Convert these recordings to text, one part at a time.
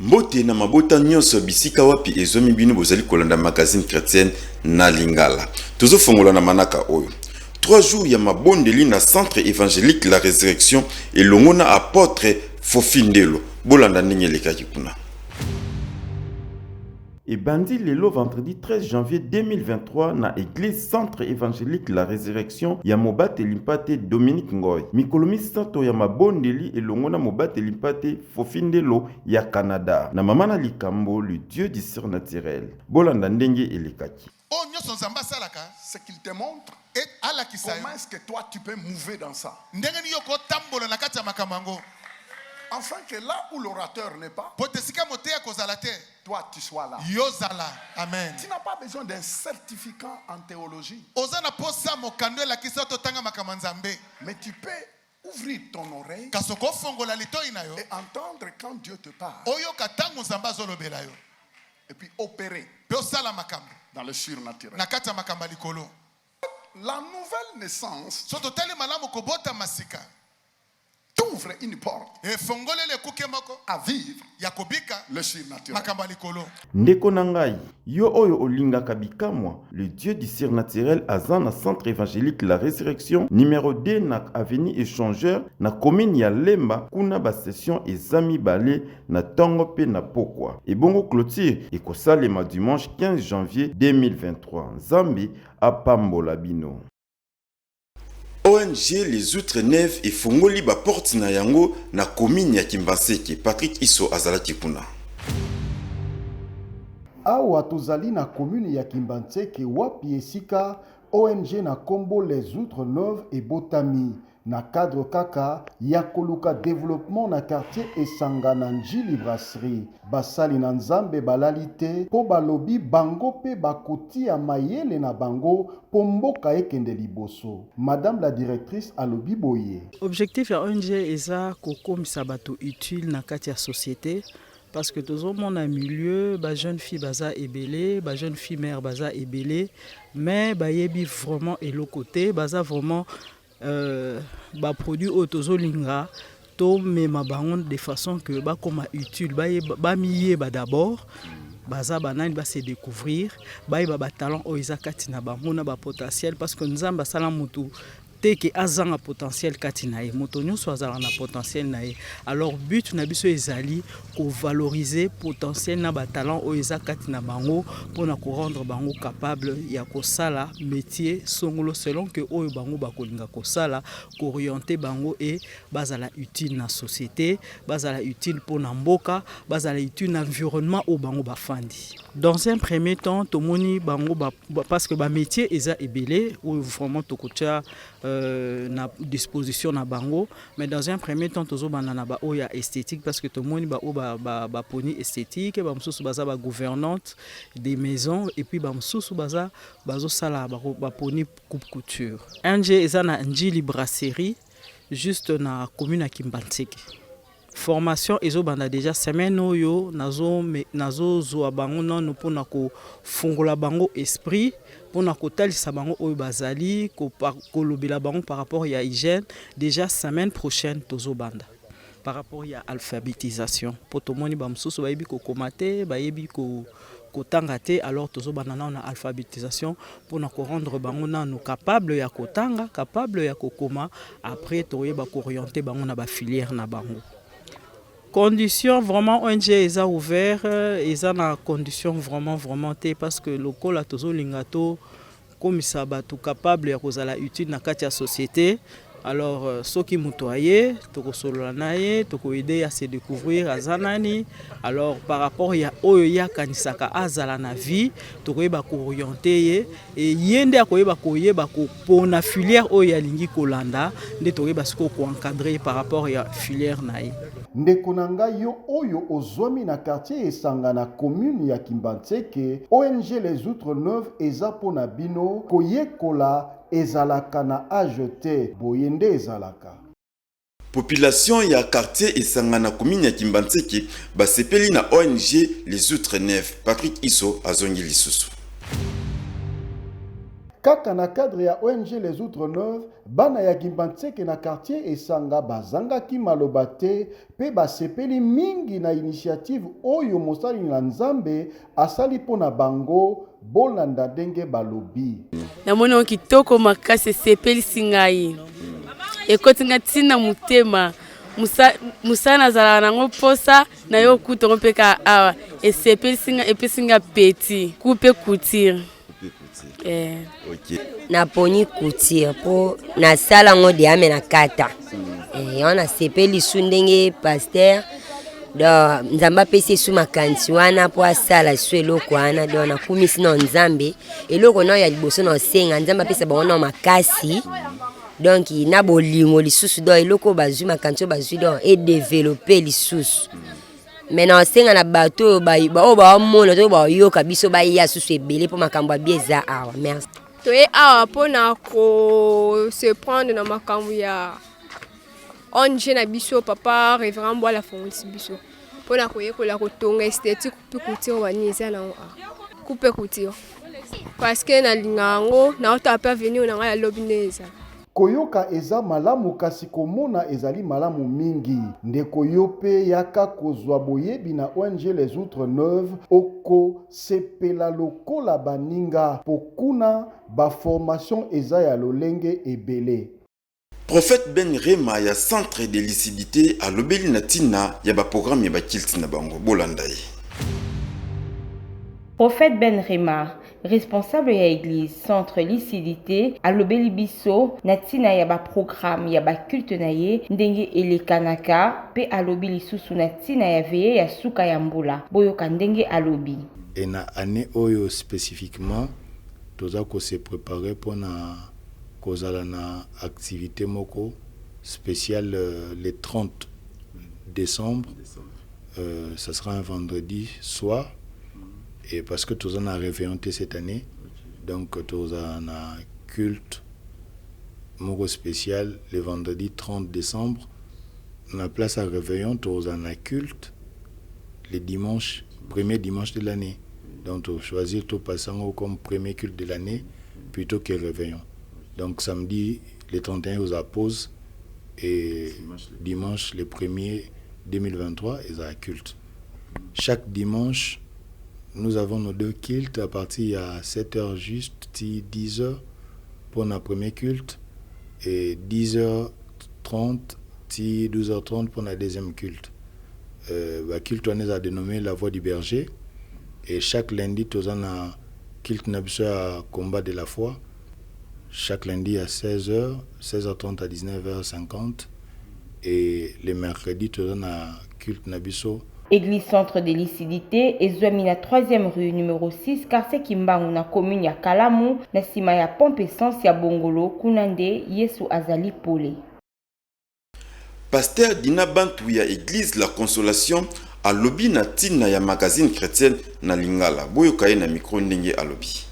Mbote na mabota nyonso bisika wapi ezwami bino bozali kolanda magazine chrétienne na Lingala. Tozofongola na manaka oyo. 3 jours ya mabondeli na Centre évangélique La Résurrection elongo na apôtre Fofi Ndelo. Bolanda ndenge elekaki kuna. Ebandi lelo vendredi 13 janvier 2023 na église Centre évangélique La Résurrection ya mobateli mpate Dominique Ngoy. Mikolo 3 ya mabondeli elongo na mobateli mpate Fofi Ndelo ya Canada. Na mama na likambo le Dieu du surnaturel. Bolanda ndenge elekaki. Oyo nyonso Nzambe asalaka, C'est qu'il te montre e- alakisa yo comment est-ce que toi tu peux mouver dans ça. Ndenge nini yo kotambola na kati ya makambo yango. Afin que là où l'orateur n'est pas, Po te esika moteya kozala te, toi tu sois là. Yo zala, amen. Tu n'as pas besoin d'un certificat en théologie, Oza na posa mokando elakisa yo totanga makambo ya Nzambe, mais tu peux ouvrir ton oreille kasi okofongola litoi na yo et entendre quand Dieu te parle oyoka ntango Nzambe azolobela yo et puis opérer mpe osala makambo dans le surnaturel. Na kati ya makambo ya likolo. La nouvelle naissance So totali malamu, kobotama sika t'ouvre une porte efongoleli ekuke moko à vivre ya kobika le surnaturel. Makambo ya likolo. Ndeko na ngai, yo oyo olingaka bikamwa, le Dieu du surnaturel aza na Centre évangélique La Résurrection, numéro 2 na avenue Échangeur, na commune ya Lemba. Kuna basession eza mibale, na ntongo mpe na pokwa. Ebongo clôture ekosalema dimanche 15 janvier 2023. Nzambe apambola bino. ONG Les Outres Neuves efongoli baporte na yango na commune ya Kimbanseke. Patrick Iso azalaki kuna. Awa tozali na commune ya Kimbanseke, wapi esika ONG na nkombo Les Outres Neuves ebotami na cadre kaka ya koluka développement na quartier Esanga na Njili Brasserie. Basali na Nzambe balali te mpo balobi bango mpe bakotia mayele na bango mpo mboka ekende liboso. Madame la directrice alobi boye: Objectif ya ONG eza kokomisa bato utile na kati ya société, parce que tozomona milieu bajeune fille baza ebele, bajeune fille mère baza ebele, mais bayebi vraiment eloko te. Baza vraiment baproduit oyo tozolinga tomema bango de façon que bakoma utile, bamiyeba d'abord baza banani, base découvrir, bayeba batalent oyo eza kati na bango na bapotentiel, parce que Nzambe asala motu te ke azanga potentiel kati na ye. Moto nyonso azalaka na potentiel na ye. Alors but na biso ezali kovaloriser potentiel na batalent oyo eza kati na bango mpona korendre bango capable ya kosala métier songolo selon ke oyo bango bakolinga kosala, koorienter bango e bazala utile na société, bazala utile mpona mboka, bazala utile na environnement oyo bango bafandi. Dans un premier temps, tomoni bango parce que bamétier eza ebele oyo vraiment tokotia na disposition na bango, mais dans un premier temps tozobanda na baoyo ya esthétique, parce que tomoni baoyo baponi esthétique, bamosusu baza bagouvernante des maisons et puis bamosusu baza bazosala baponi coupe couture. ONG eza na Njili Brasserie, juste na commune ya Kimbanseke. Formation ezobanda déjà semaine oyo. Nazozwa bango nano mpona kofungola bango esprit, mpona kotalisa bango oyo bazali, kolobela bango par rapport ya hygiène. Déjà semaine prochaine tozobanda par rapport ya alphabétisation, mpo tomoni bamosusu bayebi kokoma te, bayebi kotanga te. Alors tozobanda nano na alphabétisation mpona korendre bango nano capable ya kotanga, capable ya kokoma. Après tokoyeba koorienter bango na bafilière na bango. Condition vraiment, ONG eza ouvert, eza na condition vraiment vraiment te, parce que lokola tozolinga to komisa bato capable ya kozala utile na kati ya société, alors soki moto aye, tokosolola na ye, tokoaider ya se découvrir aza nani. Alors par rapport ya oyo ye akanisaka azala na vie, tokoyeba koorienter ye e ye nde akoyeba koyeba kopona filière oyo alingi kolanda. Nde tokoyeba sikoyo koencadrer ye par rapport ya filière na ye. Ndeko na ngai, yo oyo ozwami na quartier Esanga na commune ya Kimbanseke, ONG Les Outres Neuves eza mpo na bino. Koyekola ezalaka na âge te, boye nde ezalaka. Population ya quartier Esanga na commune ya Kimbanseke basepeli na ONG Les Outres Neuves. Patrick Iso azongi lisusu. Kaka na cadre ya ONG Les Outres Neuves, bana ya Kimbanseke na quartier Esanga bazangaki maloba te mpe basepeli mingi na initiative oyo mosali na Nzambe asali mpo na bango. Bolanda ndenge balobi. Namoni yango kitoko makasi, esepelisi ngai, ekoti ngai ntina motema. Mosala nazalaka nango mposa na yo okuta yango mpe kaka awa, esepelisi ngai, epesi ngai appétit. Coupe couture. Eh. Okay. Naponi couture mpo nasala yango deya me nakata eh, yango nasepeli su ndenge pasteur donc Nzambe apesi esu makanisi wana mpo asala su eloko wana. Donc nakumisi na Nzambe. Eloko nao ya liboso na osenga Nzambe apesa bango nao makasi, donc na bolingo lisusu. Donc eloko oyo bazwi, makanisi oyo bazwi, donc edévelopper lisusu. Me na osenga na bato oyo oyo baomona to baoyoka biso, baya susu ebele mpo makambo abi eza awa. Merci. Toye awa mpona ko se prendre na makambo ya ONG na biso. Papa révérend Mbwala afongolisi biso mpona koyekola kotonga esthétique mpe couture. Bani eza nango awa, coupe couture, parce que nalinga yango, naotala mpe avenir na ngai ya lobi nde eza. Koyoka eza malamu, kasi komona ezali malamu mingi. Ndeko, yo mpe yaka kozwa boyebi na ONG Les Outres Neuves, okosepela lokola baninga, po kuna baformation eza ya lolenge ebele. Prophète Ben Rema ya Centre de Lucidité alobeli na ntina ya baprogramme ya baculte na bango. Bolanda ye. Prophète Ben Rema, responsable ya église Centre Lucidité, alobeli biso na ntina ya baprogramme ya baculte na ye, ndenge elekanaka, mpe alobi lisusu na ntina ya veillée ya suka ya mbula. Boyoka ndenge alobi. E na année oyo spécifiquement, toza kose préparer mpona kozala na activité moko spéciale le 30 décembre. Ça sera un vendredi soir et parce que toza na réveillon te cette année, donc toza na culte moko spécial le vendredi 30 décembre. Na place à réveillon, toza na culte le dimanche, premier dimanche de l'année. Donc tochoisir topasa yango comme premier culte de l'année plutôt que réveillon. Donc samedi le 31 ozala pause et dimanche le premier 2023 ezala culte. Chaque dimanche, nous avons nos deux cultes à partir à 7h juste 10h pour notre premier culte et 10h30 ti 12h30 pour notre deuxième culte. Ba culte wana eza dénommé La Voix du Berger. Et chaque lundi, toza na culte na biso ya Combat de la Foi, chaque lundi à 16h, 16h30 à 19h50, et le mercredi, toza na culte na biso. Église Centre de Lucidité ezwami na 3e rue numéro 6, quartier Kimbangu, na commune ya Kalamu, na nsima ya pompe essence ya Bongolo. Kuna nde Yesu azali pole. Pasteur Dina Bantu ya église La Consolation alobi na ntina ya magazine chrétienne na lingala. Boyoka ye na micro ndenge alobi.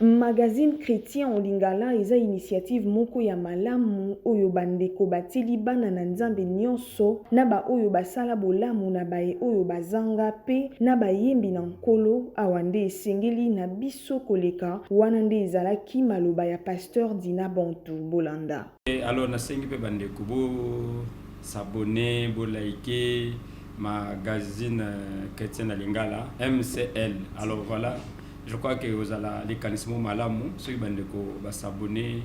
Magazine chrétien en lingala eza initiative moko ya malamu oyo bandeko batieli bana na Nzambe nyonso, na baoyo basala bolamu na baye oyo bazanga mpe na bayembi na Nkolo. Awa nde esengeli na biso koleka. Wana nde ezalaki maloba ya pasteur Dina Bantu. Bolanda. Alors nasengi mpe bandeko bos'abonner, bolike magazine chrétien na lingala, MCL. Alors voilà, je crois que ozala likanisi mo malamu soki bandeko bas'abonner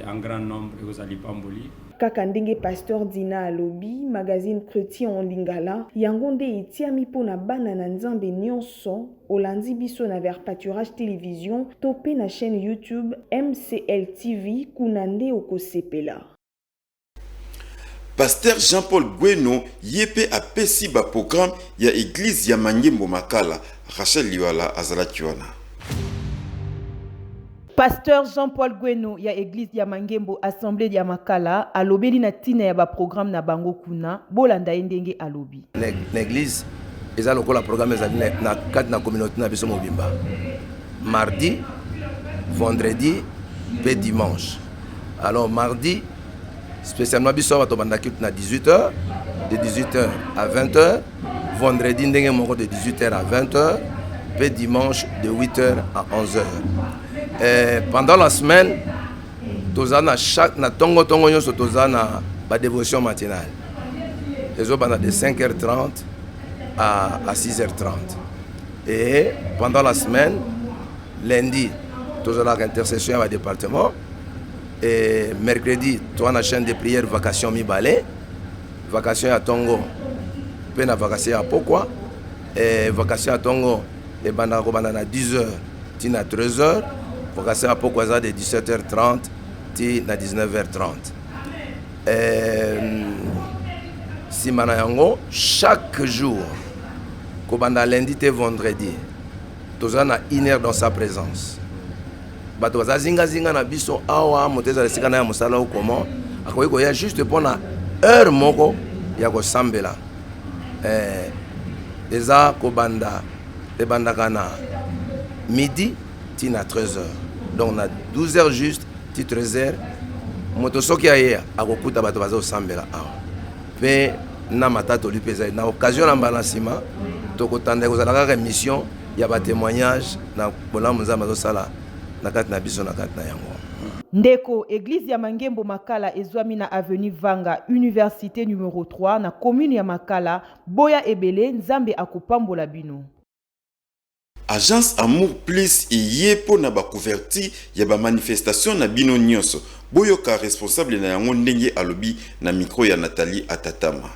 en grand nombre, ekozala lipamboli. Kaka ndenge pasteur Dina alobi, magazine chrétien en lingala yango nde etiami mpo na bana na Nzambe nyonso. Olandi biso na Vers Pâturage Télévision to mpe na chaîne YouTube MCL TV, kuna nde okosepela. Pasteur Jean-Paul Gweno ye mpe apesi baprogramme ya église ya Mangembo Makala. Rachel Liwala azalaki wana. Pasteur Jean-Paul Gweno ya église ya Mangembo, assemblée ya Makala, alobeli na ntina ya baprogramme na bango kuna. Bolanda ye ndenge alobi. Na église eza lokola programme ezali na kati na communauté na biso mobimba, mardi, vendredi mpe dimanche. Alors mardi spécialement, biso awa tobanda culte na 18 heures, de 18 heures à 20 heures. Vendredi ndenge moko, de 18 heures à 20 heures. mpe dimanche de 8h à 11h. Eh, pendant la semaine toza na chaque na tongo tongo nyonso toza na ba dévotion matinale ezobanda de 5h30 à, à 6h30 et pendant la semaine lundi tozalaka intercession ya badépartement et mercredi toza na chaîne de prière vacation mibale vacation ya tongo mpe na vacation ya pokwa et vacation ya tongo ebandaka kobanda na 10h ti na 13h vacation ya pokwa eza de 17h30 ti na 19h30 nsima na yango chaque jour kobanda lundi te vendredi toza na une heure dans sa présence bato baza zingazinga na biso awa moto ezala esika na ya mosala o comment akoki koya juste mpona heure moko ya kosambela eh, eza kobanda ebandaka na midi ti na 13 heures donc na 12 heures juste ti 13 heures moto soki aye akokuta bato baza kosambela awa mpe na matatoli mpe ezali na occasion na mbala nsima tokotanda ekozala kaka émission ya batémoignage na bolamu nzambe azosala na kati na biso na kati na yango. Ndeko, eglise ya Mangembo Makala ezwami na avenue Vanga, université numero 3 na commune ya Makala, boya ebele, Nzambe akopambola bino. Agence Amour Plus eye mpo na bacouverture ya bamanifestation na bino nyonso. Boyoka responsable na yango ndenge alobi na micro ya Nathalie Atatama.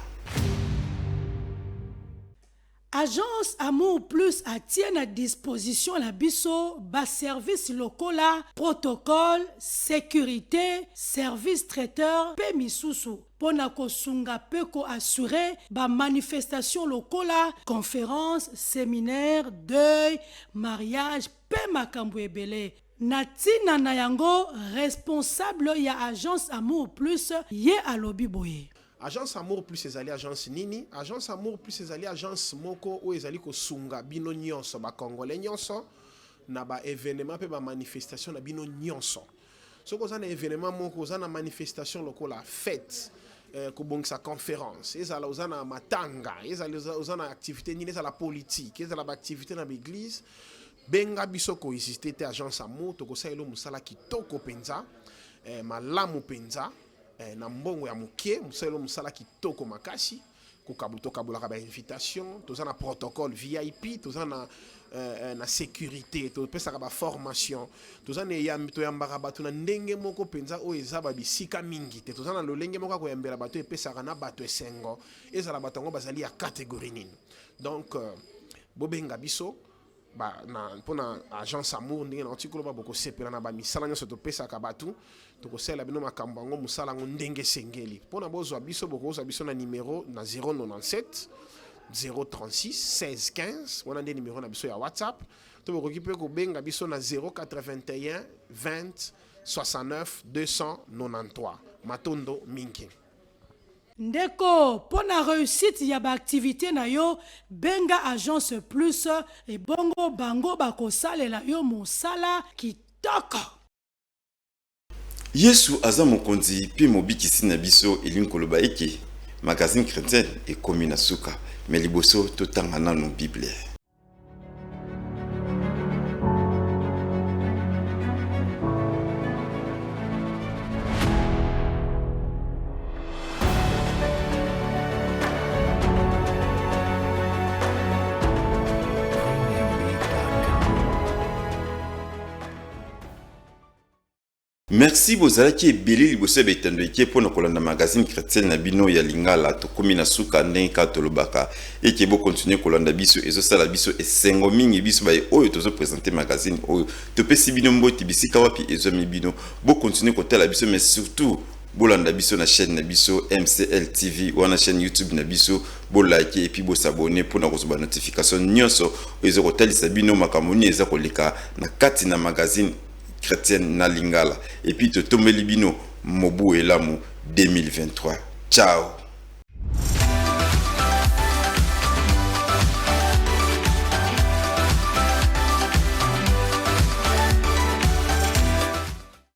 Agence Amour Plus atie na disposition na biso ba service lokola protocole, securite, service traiteur pe misusu mpo na kosunga pe ko assurer ba manifestations lokola conference, seminaire, deuil, mariage pe makambo ebele. Na tina na yango, responsable ya Agence Amour Plus ye alobi boye. Agence Amour Plus ezali agence nini? Agence Amour Plus ezali agence moko oyo ezali kosunga bino nyonso ba Congolais nyonso na ba evenements pe ba manifestations na bino nyonso. Soki oza na evenement moko, oza na manifestation lokola fete, eh, kobongisa conference, ezala oza na matanga, ezala oza na activité nini, ezala politique, ezala ba activité na ba eglise, benga biso ko hésiter te agence Amour, tokosalela yo mosala kitoko penza, eh, malamu penza. Eh, na mbongo ya moke mosalelo mosala kitoko makasi kokabu tokabolaka ba invitation toza na protocole vip toza na eh, eh, na sécurité topesaka ba formation toza na eyambi toyambaka bato na ndenge moko mpenza oyo eza ba bisika mingi te toza na lolenge moko ya koyambela bato epesaka na bato esengo ezala bato yango bazali ya catégorie nini donc euh, bobenga biso ba na mpona agence amour ndenge nauti koloba bokosepela na bamisala nyonso topesaka bato tokosalela bino makambo yango mosala yango ndenge esengeli mpona bozwa biso bokozwa biso na nimero na 097 036 16 15 wana nde nimero na biso ya whatsapp to bokoki mpe kobenga biso na 081 20 69 293 matondo mingi Ndeko pona reussite ya ba activites na yo benga agence plus ebongo bango bakosalela yo mosala kitoko. Yesu aza mokonzi pe mobikisi na biso elingi koloba eke magazine chretienne ekomi na suka mais liboso totanga nanu bible. Merci bozalaki ebele liboso ya betando eke mpo na kolanda magazine chrétienne na bino ya Lingala. Tokomi na suka ndenge kaka tolobaka eke bo continuer kolanda biso, ezosala biso esengo mingi biso baye oyo tozo presenter magazine oyo. Topesi bino mbote bisika wapi ezwami bino. Bo continuer kotala biso mais surtout bolanda biso na chaîne na biso MCL TV wana chaîne YouTube na biso bo like et puis bo s'abonner mpo na kozwa ba notification nyonso oyo eza kotalisa bino makambo nini eza koleka na kati na magazine chrétienne na lingala et puis totombeli bino mobu elamu 2023 ciao.